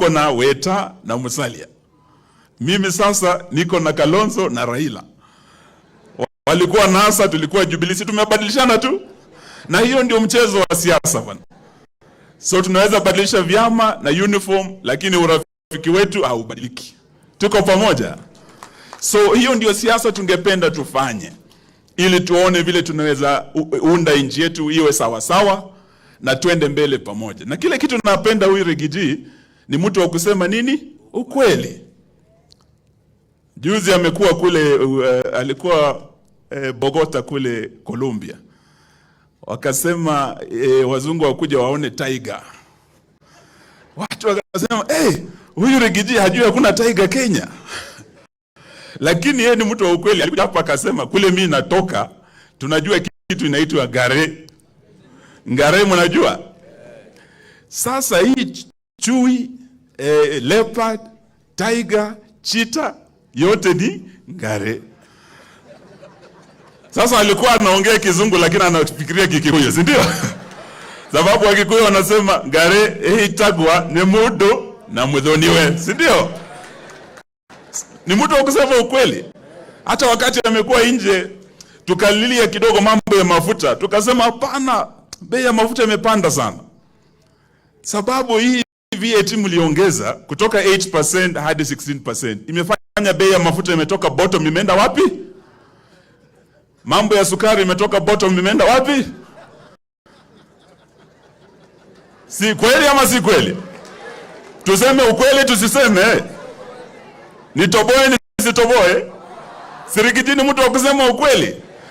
na Weta na Musalia. Mimi sasa niko na Kalonzo na Raila. Walikuwa NASA, tulikuwa Jubilee, si tumebadilishana tu, na hiyo ndio mchezo wa siasa bwana. So tunaweza badilisha vyama na uniform, lakini urafiki wetu haubadiliki. Tuko pamoja. So hiyo ndio siasa tungependa tufanye, ili tuone vile tunaweza unda nchi yetu iwe sawa sawa na twende mbele pamoja. Na kile kitu napenda huyu Riggy G ni mtu wa kusema nini? Ukweli. Juzi amekuwa kule alikuwa Bogota kule Colombia, wakasema wazungu wakuja waone tiger. Watu wakasema, "Hey, huyu Riggy G hajui hakuna tiger Kenya." Lakini yeye ni mtu wa ukweli. Alikuja hapa akasema, "Kule mimi natoka tunajua kitu inaitwa ngare." Ngare mnajua? Sasa hii chui, leopard, tiger, cheetah yote ni ngare. Sasa alikuwa anaongea Kizungu lakini anafikiria Kikuyu, si ndio? Sababu Wakikuyu wanasema ngare itagwa ni mudu na muthoniwe, si ndio? Ni mtu wa kusema ukweli. Hata wakati amekuwa nje tukalilia kidogo mambo ya mafuta, tukasema hapana, bei ya mafuta imepanda sana. Sababu hii VAT mliongeza kutoka 8% hadi 16% imefanya bei ya mafuta imetoka bottom imeenda wapi? Mambo ya sukari imetoka bottom imeenda wapi? Si kweli ama si kweli? Tuseme ukweli tusiseme? Nitoboe nisitoboe? Si Riggy G ni mtu wa kusema ukweli?